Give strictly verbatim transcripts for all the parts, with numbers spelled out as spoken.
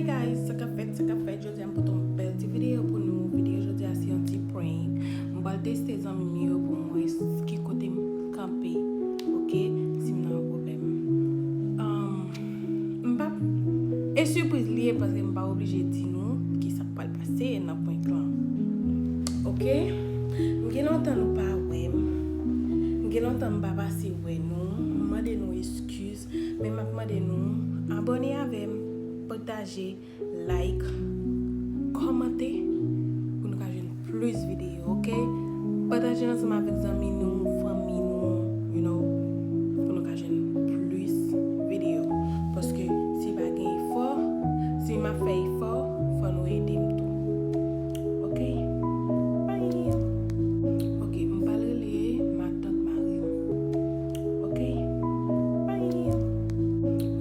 Guys, sa k ap fèt, sa k ap fèt, jodi a m pote yon bèl ti videyo pou nou. Videyo jodi a se yon ti prank. M pral teste zanmi m yo pou m wè s- ki kote m kanpe. Oke? Si m nan yon pwoblèm. Um, m p ap, e sipriz li ye paske m pa oblije di nou ki sa k pral pase nan prank lan. Oke? M gen lontan nou pa wè m. M gen lontan m pa pase wè nou. M mande nou eskiz, men m ap mande nou abòne avè m, pataje, like, kòmante pou nou ka jwenn plis videyo, oke? Pataje ansanm avèk zanmi nou, fanmi nou, you know, pou nou ka jwenn plis videyo. Paske si pa gen efò, si m ap fè efò, fò nou ede m tou. Oke? Bye! Oke, m pral rele matant mari m. Oke? Bye!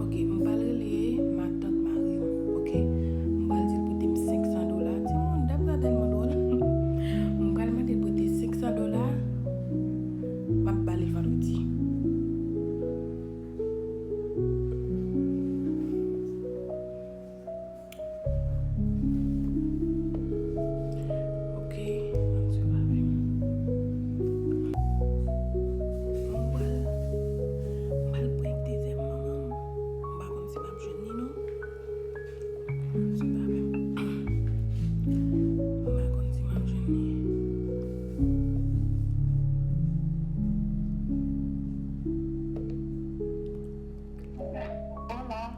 Oke, m pral rele matant mari m. Oke? M pral di l prete m senk san dola. Timoun, dam sa tèlman dwòl. M pral mande l prete senk san dola. M ap ba li l vandredi. Oke, ann swiv avè m. Mwen pral, mwen pral prank dezyèm manman m. M pa konn si m ap jwenn li non. Ann swiv avè m. M pa konn si m ap jwenn li. Hola.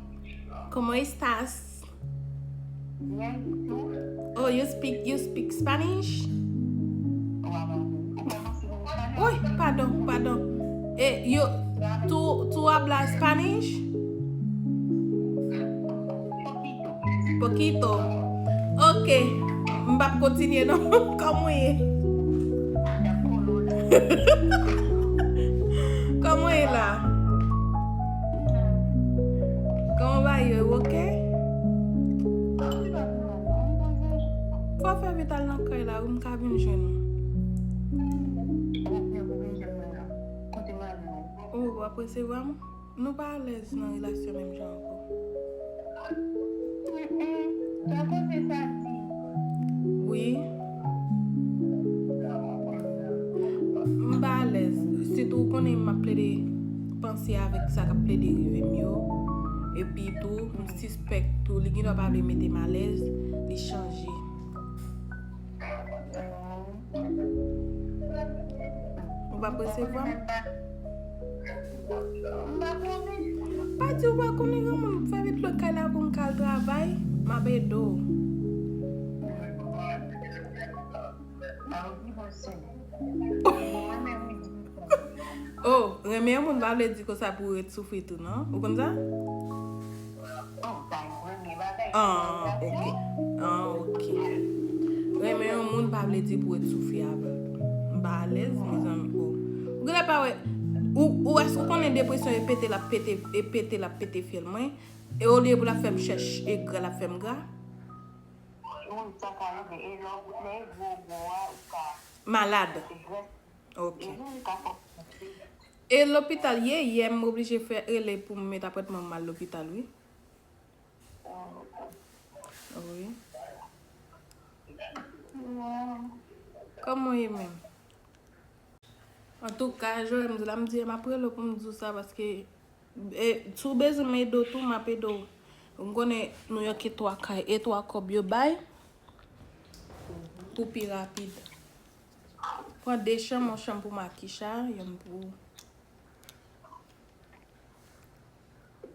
¿Cómo estás? Bien, ¿y tú? Oh, you speak, you speak Spanish? Uy, pardon, pardon. Eh, yo, tú, tú hablas Spanish? Poquito. Ok. M p ap kontinye non. Kòman w ye? Kòman w ye la? Kòman bagay yo? Ok? Fò fè vit al nan kay la, wi, m ka vin jwenn ou. Oh, w ap resevwa m? Nou pa alèz nan relasyon menm jan ankò. Wi. M pa alèz. Sitou ou konnen m ap plede panse avèk sa k ap plede rive m yo. Epi tou, m sispèk tou, li gendwa pa vle mete m alèz, li chanje. Ou p ap resevwa m? Pa di ou pa konnen granmoun, fè vit lòt kay la pou m ka al travay, m ap ede w. Oh, renmen yon moun pa vle di konsa pou w ret soufri tou, non? Ou konn sa? Ah, ok. Ah, ok. Renmen yon moun pa vle di pou w ret soufri avè l tou. M pa alèz, mezanmi. Oh. Ou genlè pa wè, ou, ou èske ou konnen depresyon e pete l ap pete, e pete l ap pete fyèl mwen? E olye pou l ap fè m chèch e gra, l ap fè m gra? Wi, sa ka rive. E lè w, lè e gwo, gwo a, ou ka malad. Ok. E lopital ye, yè m oblije fè rele pou m met apwentman m al lopital, wi. Wi. Kòman w ye menm? Antouka, Joël, m di la, m di, m ap rele w pou m di w sa, paske, e, si w bezwen m ede w tou, m ap ede w. M konnen New York e twa kay, e twa kòb yo bay pou pi rapid. Pran de chanm, yon chanm pou Makisha, yonn pou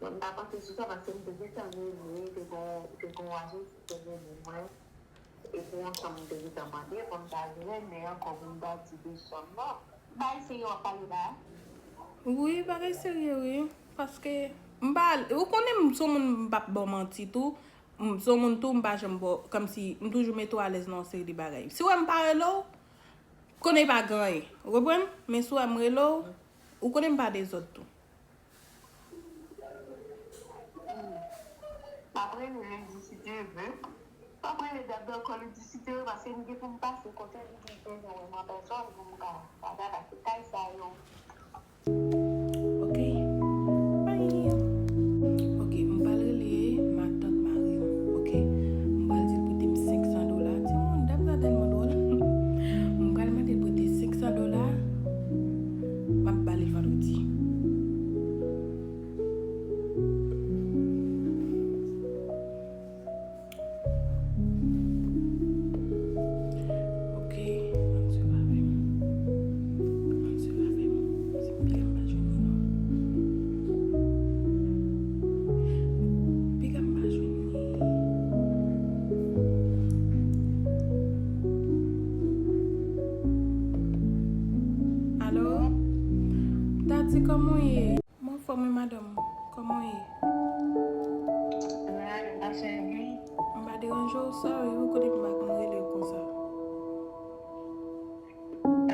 Mwen pa panse sou sa, paske m te gentan rele, te gon, te gon ajansi te rele mwen. E pou yon chanm m te gentan mande, bon, m ta renmen ankò pou m ta di de chanm nan. Bagay serye w ap pale la? Wi, bagay serye, wi. Paske, m pa, ou konnen m se yon moun m p ap ba w manti tou. M se yon moun tou, m pa janm ba w, kòmsi, m toujou mete w alèz nan yon seri de bagay. Si w wè m pa rele w, konnen e pa gen anyen. Ou konprann? Men si w wè m rele w, ou konnen m pa dezòd tou. M ap rele lendi si Dye vle. M ap rele dat ankò lendi si Dye vle, paske m gen pou m pase kote li, li bezwen wè m an pèsòn pou m ka pale, paske kay sa yo. Ok. Bye. Ok, m pral rele matant mari m. Ok, M pa deranje w, sorry, ou konnen m pa konn rele w konsa.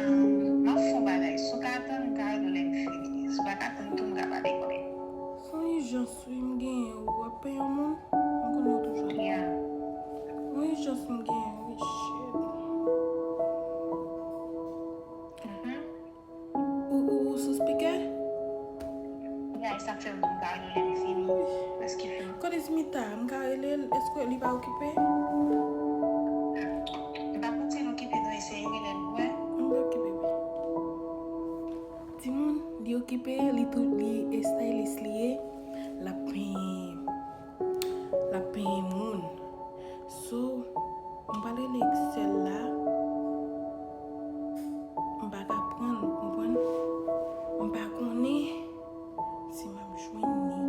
Um, m ap fè yon bagay. Si w ka tann, m ka rele w lè m fini. Si w pa ka tann tou, m ka pa dekonnen. Se yon ijans, wi, m genyen. Ou ap peye yon moun? M konnen w toujou ap peye. Yeah. Yon ijans m genyen, wi, shit. Mhm. Ou, ou, ou sou speaker? Ya, e sa k fè m di m ka rele w lè m fini. Èske fini? Kote Smita? M ka rele l? Èske li pa okipe? M pa konn si l okipe non, eseye rele l, wi. M pa okipe, wi. Timoun, li okipe, li tou, li e stylist li ye, l ap penyen. L ap penyen moun. So, m pral rele sè l la. M pa ka pran l, ou konprann? M pa konnen si m ap jwenn li.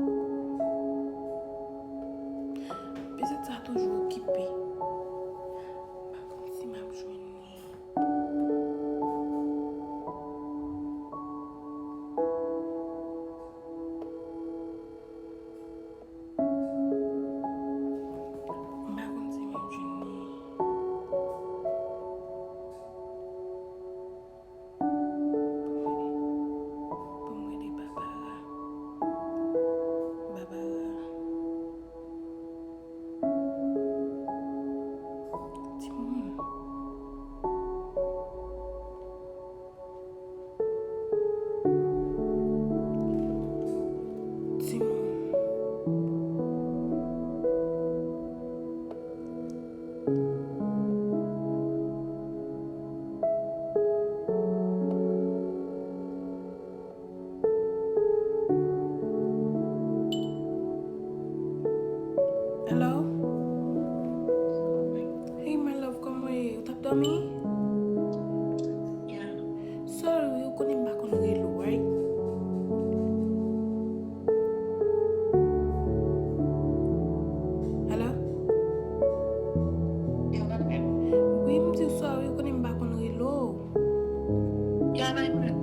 Petèt sa toujou okipe. M pa konn si m ap jwenn li. M pa konn si m ap jwenn li. Pou m rele Babara. Babara. Timoun. Timoun. Hello? Hey, my love, kòman w ye? Ou t ap dòmi? Yeah. Sorry, wi, ou konnen m pa konn rele w, right? Hello? Yeah, my love. Wi, m di w sorry, ou konnen m pa konn rele w. Ya, my friend.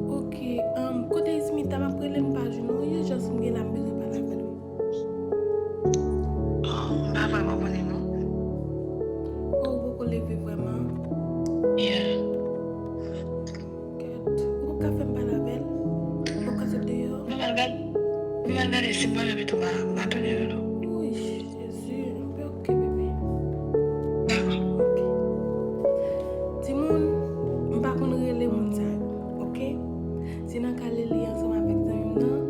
Ok, um, kote Smita? M ap rele l, m pa jwenn ou. Ijans m gen la, m bezwen pale avè l, wi. Oh, m pa vrèman konnen, non. Oh, ou poko leve vrèman? Yeah. Kèt, ou poko ka fè m pale avè l? Ou poko ka sot deyò? Mwen pral gad-, mwen pral gade si m pa jwenn pito m a, m a tounen rele w. Wi. Jezi, m pe oke, bebe. Dakò. Oke. Timoun, m pa konn rele moun sa yo, oke? Se nan kay li ansanm avèk zanmi m nan.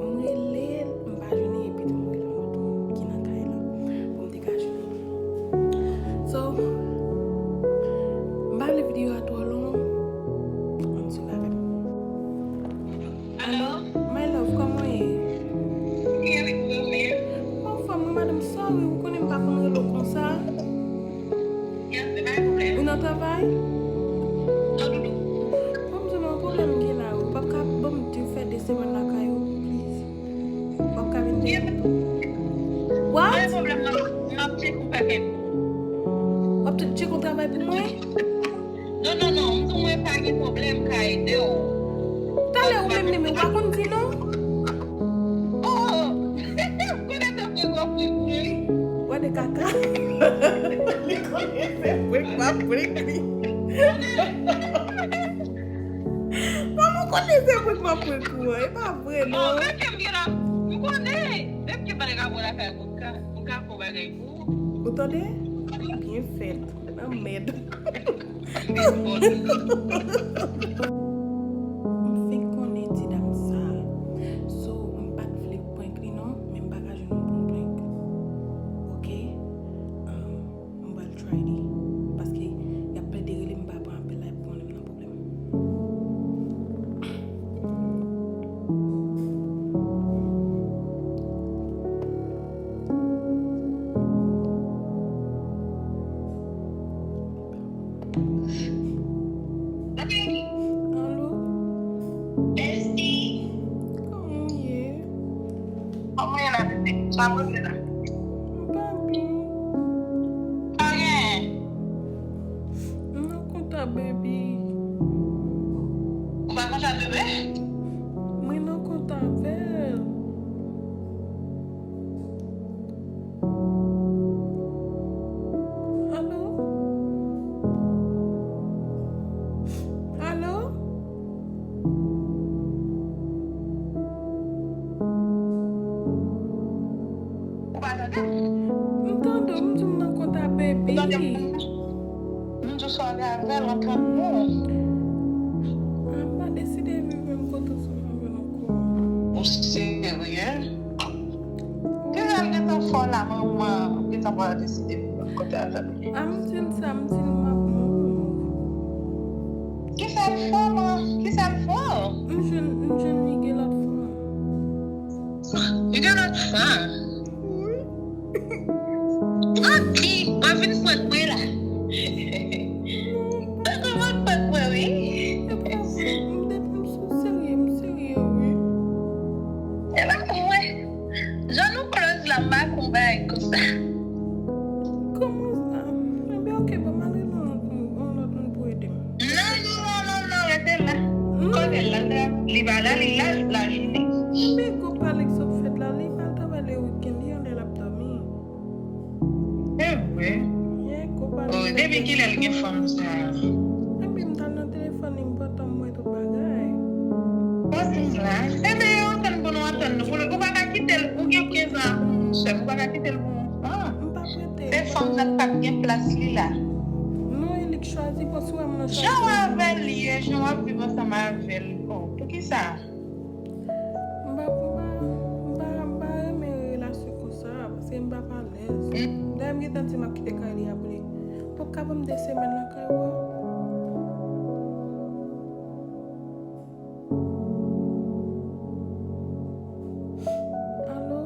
M rele l, m pa jwenn li, epi tou m rele yon lòt moun ki nan kay la pou m te ka jwenn li. So, m pa vle videyo a twò long, ann swiv avè m. Alo? My love, kòman w ye? Byen, wi, ou menm? Anfòm, wi, madanm, sorry, ou konnen m pa konn rele w konsa. Ya, se pa yon pwoblèm. Ou nan travay? Non, doudou. Bon, m di w, yon pwoblèm gen la, wi. W p ap ka ban m de, fè de semèn lakay ou, please? W p ap ka vin de. What? Pa gen pwoblèm, m ap, m ap tcheke yon pakèt. W ap tcheke yon travay pou mwen? Non, non, non, m di w mwen pa gen pwoblèm, m ka ede w. Talè ou menm, menm, ou pa konn di non? Oh, m konnen se prank w ap prank mwen, wi. Wè de kaka. Li konnen se prank m ap prank li. Kòman w konnen se prank m ap prank ou an? E pa vre, non. Oh, men ke m gen la, m konnen. Menm ke pale ka pran lakay mwen, m ka, m ka fè yon bagay pou ou. Ou tande? Byen fèt. Nan mèd. M fenk konnen ti dam sa. So, m pa t vle prank li non, men m pa ka jwenn moun pou m prank. Oke? Um, m pral try li. Paske y ap plede rele m, m pa pran apèl la, y ap konnen m nan pwoblèm. Alo? Bestie. Kòman w ye? Kòman w ye la, bebe? Sa mwen ye la. M pa byen. Pa gen. M nan kontak, baby. Ou pa kontak bebe? Mwen nan kontak avè l. pa tande m. M tande w, m di w m nan kont a baby. Ou tande m? M di w sa w gen avè l antann nou. Ah, m pa deside viv menm kote w sou mwen ankò. Ou serye? Deja l gentan fò la, manman, ou gentan pral deside viv menm kote avè l. Ah, m di l sa, m di l m ap move. Kisa l fè w, man? Kisa l fè w? M jwenn, m jwenn li gen lòt fanm. Li gen lòt fanm? Wi. Manti, w ap vin prank mwen la. Ou kòmanse prank mwen, wi. E pa vre, m de-, m sou serye, m serye, wi. E pa vre. Jan nou close la, m pa konn bagay konsa. Kòman sa? Enben, ok, bon, m al rele yon lòt moun, yon lòt moun pou ede m. Non, non, non, non, non, rete la. Kote l la, li pa la, li la, la jounen. Enben, gwo pale k sot fèt la, li pa al travay le wikenn, li anlè l ap dòmi. Se vre? Yeah, gwo pale. Oh, depi kilè l gen fanm sa? Enben, m t al nan telefòn li, m pantan m wè tout bagay. Bon, la. Enben, antann pou nou antann nou. Pou nou, ou pa ka kite l, ou gen kenz an ak yon moun sèl, ou pa ka kite l pou yon fanm. M p ap rete. Se fanm nan k ap gen plas li la. Non, e li k chwazi, paske w wè m nan chwazi. Jan w avè l ye, jan w ap viv ansanm avè l. Oh, poukisa? M pa, m pa, m pa, m pa renmen relasyon konsa, paske m pa alèz. Dayè, m gentan di m ap kite kay li apre. Poko ka ban m de semèn lakay ou a? Alo?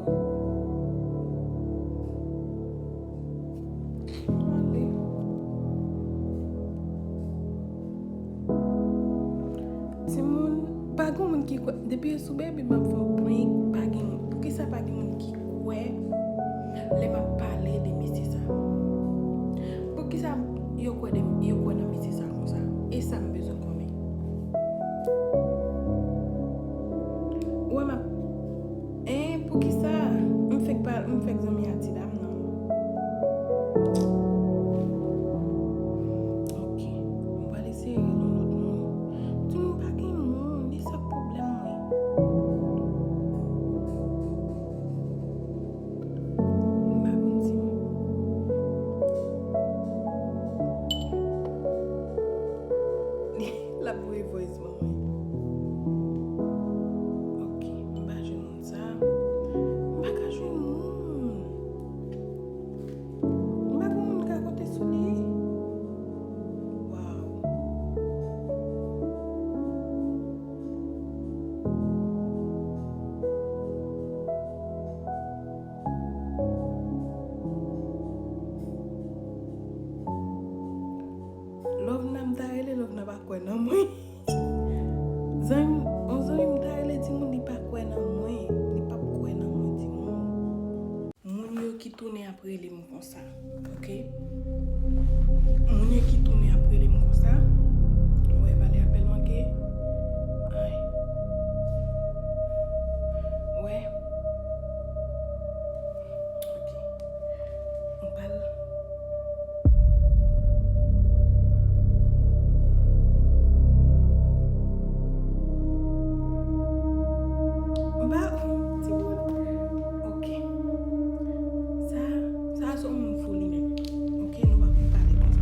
Ale. Timoun, pa gen moun ki kwè. Depi e sou baby m ap fè yon prank, pa gen moun. Poukisa pa gen moun ki kwè lè m ap pale de mesye sa? Poukisa yo kwè de, yo kwè nan mesye sa konsa? E sa m bezwen konnen. Ou wè m ap, en, poukisa m fèk pa, m fèk zanmi a ti dam nan? Ok, m pral eseye rele yon lòt moun. Timoun, pa gen moun, e sa k pwoblèm mwen. M pa konn si l ap voye voice ban mwen. Ok, m pa jwenn moun sa. M pa ka jwenn moun. M pa gen moun m ka konte sou li. Waw. Lovna, m ta rele Lovna pa kwè nan mwen. Zanmi, yon zanmi m ta rele timoun, li pa kwè nan mwen. Li p ap kwè nan mwen, timoun. Moun yo ki tounen ap rele m konsa, ok? Moun yo ki tounen ap rele m konsa. Wè, valè apèl manke. Ay. Wè. Ok. M pral. M pa, timoun. Ok. Sa, sa se yon moun fou li menm. Ok, nou pa konn pale konsa.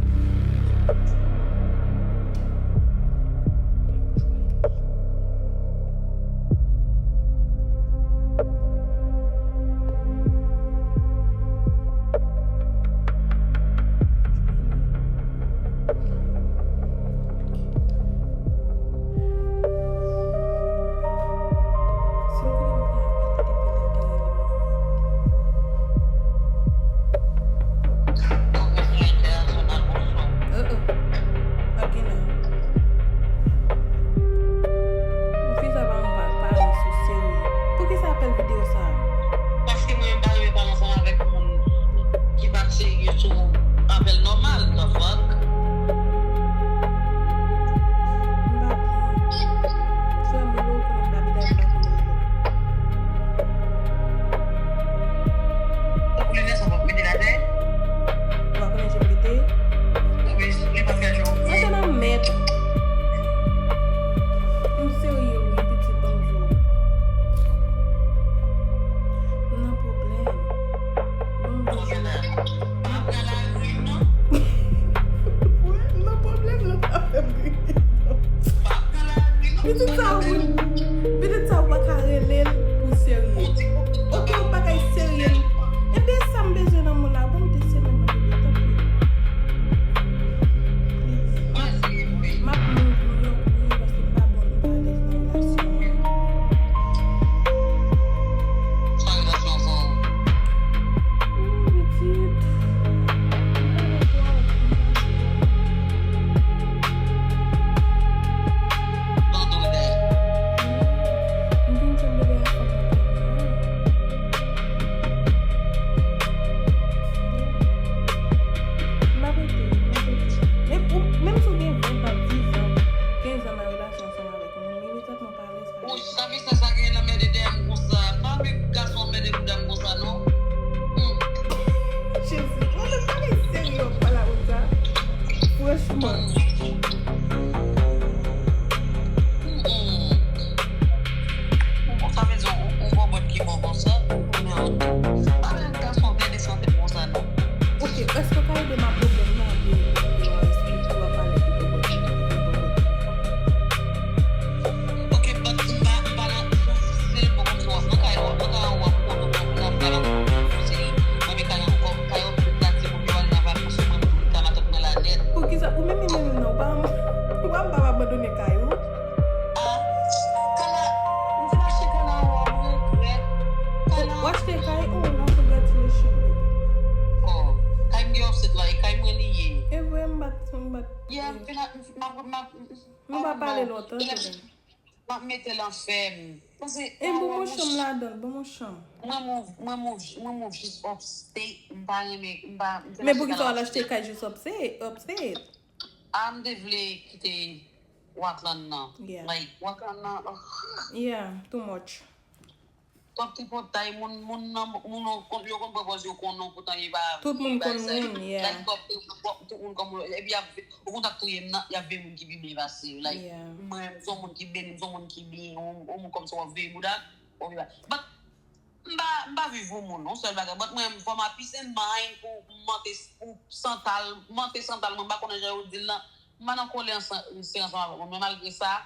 Yeah, m fin ap, m ap, m ap, m ap, oh, non. Nou pa pale lontan, Kevin. M ap mete l an fèm. Paske, e, bon, mwen, mwen chanm ladan, bon, mwen chanm. Mwen move, mwen move, mwen move jis upstate. M pa renmen, m pa, m te... Men poukisa w al achte kay jis upstate, upstate? Ah, m te vle kite Rockland nan. Yeah. Like, Rockland nan, oh. Yeah, too much. Twòp tripotay, moun, moun nan, moun yo konn, yo konn pran pòz yo konn ou, poutan yo pa, tout moun konn moun, yeah. Like, twòp, twòp, tout moun konn moun, epi y ap, ou konn t ap touye m nan, y ap veye moun ki pi byen pase yo. Like, yeah, mwen, m se yon moun ki beni, m se yon moun ki byen, yon, yon moun kòmsi w ap veye bouda, w ap veye. But, m pa, m pa viv pou moun, yon sèl bagay. But mwen, fò m a peace and mind pou monte, pou santal, monte santal, mwen pa konnen jan yo di l lan. M pa nan kole ansan, se ansanm avèk mwen. Men malgre sa,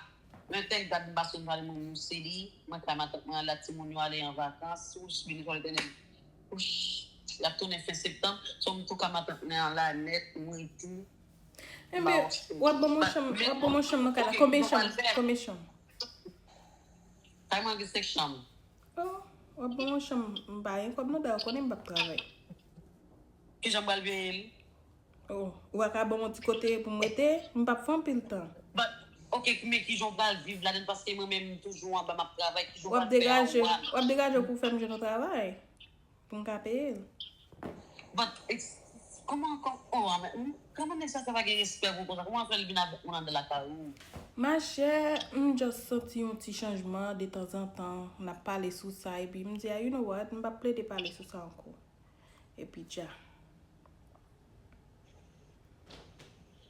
men thank God m pa sot pale mwen, mwen se li. Mwen kay matant mwen an la, timoun yo ale an vakans. Wouch, beni swa Letènèl. Wouch, y ap tounen fen septanm. So, m tou ka matant mwen an la nèt, m rete. Enben, w ap ban mwen chanm, w ap ban mwen chanm nan kay la. Konbyen chanm? Konbyen chanm? Kay mwen gen senk chanm. Oh, w ap ban mwen chanm, m pa gen kòb non, dayè w konnen m p ap travay. Kijan m pral peye l? Oh, ou pa ka ban m yon ti kote pou m rete? M p ap fè anpil tan. But, ok, men kijan w pral viv ladan l, paske mwen menm m toujou anba m ap travay, kijan w pral fè a? W ap degaje w pou w fè m jwenn yon travay pou m ka peye l. But it's, kòman, kòman, oh, men, kòman nèg sa, sa pa gen respè pou konsa? Kòman fè l vin avèk moun anndan lakay ou? Machè, m just santi yon ti chanjman detanzantan, n ap pale sou sa, epi m di, ah, you know what, m p ap plede pale sou sa ankò. Epi dja.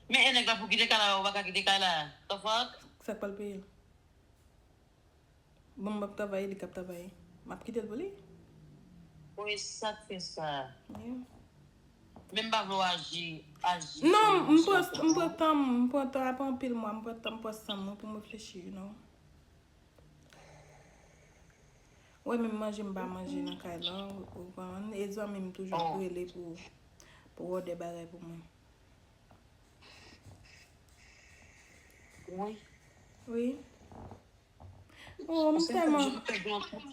Men e nèg la pou kite kay la, ou pa ka kite kay la. The fuck? Sa k pral peye l? Bon, m p ap travay, li k ap travay. M ap kite l pou li. Wi, sa k fè sa. Yeah. Men m pa vle w aji, aji. Non, m pran, m pran tan m, m pran tan, apre anpil mwa, m pran tan, m pran san mwen pou m reflechi, you know. Ou wè, menm manje m pa manje nan kay lan, ou konprann? E zanmi m toujou ap rele pou, pou òdè bagay pou mwen. Wi. Wi. Oh, m tèlman,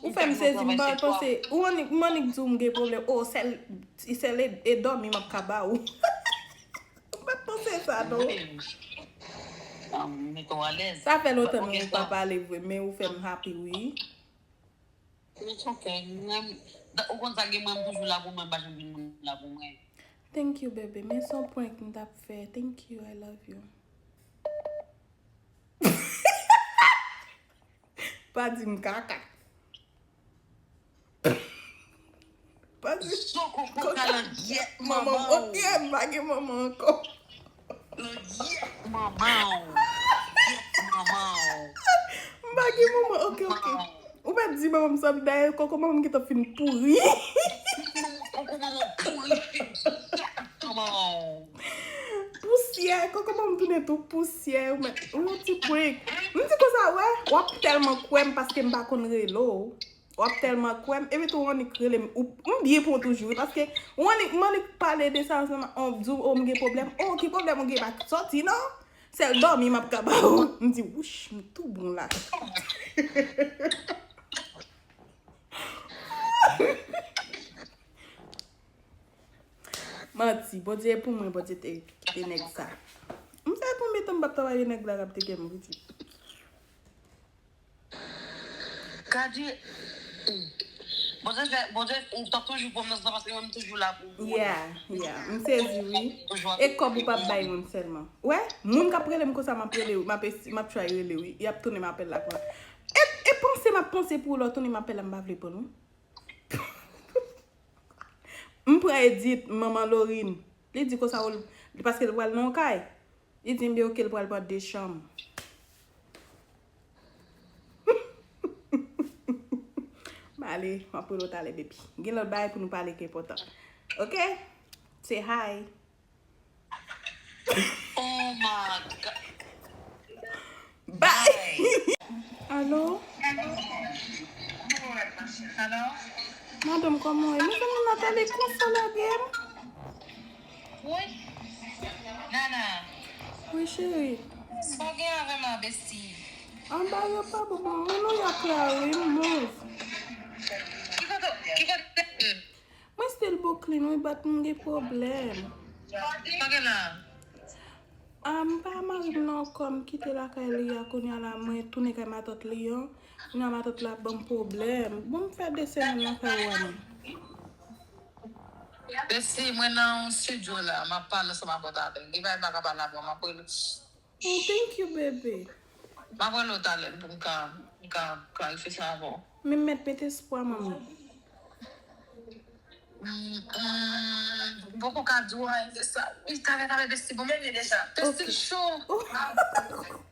ou fè m sezi, m pa panse, ou annik, m annik di w m gen pwoblèm. Oh, sèl, sèl e, e dòmi m ap ka ba ou. M pa t panse sa, non. Mwen menm, ah, m mete w alèz. Sa fè lontan nou pa pale vre, men ou fè m happy, wi. It's ok. Mwen, ou konn sa gen mwen, m toujou la pou mwen, m pa janm vin moun la pou mwen. Thank you, baby. Men se yon prank m t ap fè. Thank you, I love you. Pa di m kaka. Pa di m kaka. Sokoko kalandyèt manman w. Ok, m pa gen manman ankò. Landyèt manman w. Landyèt manman w. M pa gen manman, ok, ok. Ou mèt di manman m sa, dayè koko manman m gentan fin pouri. Koko manman w pouri, fin sèt manman w. Pousyè, koko manman m tounen tou pousyè, ou mèt, ou yon ti prank. M di konsa, wè, w ap tèlman kwè m paske m pa konn rele w. W ap tèlman kwè m, epi tou w annik rele m, ou, m byen pran w toujou, wi, paske w annik, m annik pale de sa ansanm, w di w, o, m gen pwoblèm, o, ki pwoblèm ou gen, pa sòti non, sèl dòmi m ap ka ba ou. M di, wouch, m tou bon la. Manti, Bondye pou mwen, Bondye te kite nèg sa. M fè konbyen tan m p ap travay, nèg la k ap teke m, wi. Gade, hmm. Bondye fè, Bondye, ou t ap toujou pran m nan sa, paske mwen, m toujou la pou ou. Yeah, yeah. M sezi, wi. E kòb ou p ap bay moun sèlman. Wè, moun k ap rele m konsa, m ap rele, m ap esi-, m ap try rele, wi. Y ap tounen m apèl la konsa. E, e panse m ap panse pou ou, lè w tounen m apèl la, m pa vle pran l, non. M pran Edith, manman Lorine. Li di konsa, ou, li, paske l pral nan yon kay. Li di m byen oke, l pral pran de chanm. M ale, m ap rele w talè, baby. Gen lòt bagay pou nou pale ki enpòtan. Oke? Say hi. Oh my God. Bye. Alo? Alo? Madanm, kòman w ye? Mezanmi, Nathalie konsa lage m. Wi. Nana. Wi, cheri. Sa w gen avè m la, bestie? Anba yo pa bon, bon, moun ou y ap la, wi, m move. Ki kote, ki kote? Mwen still Brooklyn, wi, but m gen pwoblèm. Sa gen la? Ah, m pa mari m non, kòm kite lakay li a, kounye a la mwen tounen kay matant li an. Kounye a matant la ban m pwoblèm. Bon, m fè de semèn nan fè ou a mwen. Besti, mwen nan yon studio la, m ap pale ansanm avè w talè. Li pa, pa ka pale avè w, m ap rele. Oh, thank you, baby. M ap rele w talè pou m ka, m ka klarifye sa avè w. Men m mèt mete espwa, manmi. Mm, mm, m poko ka di w anyen de sa. Wi, talè, talè, besti, bon, men deja. Besti, Ok. Cho.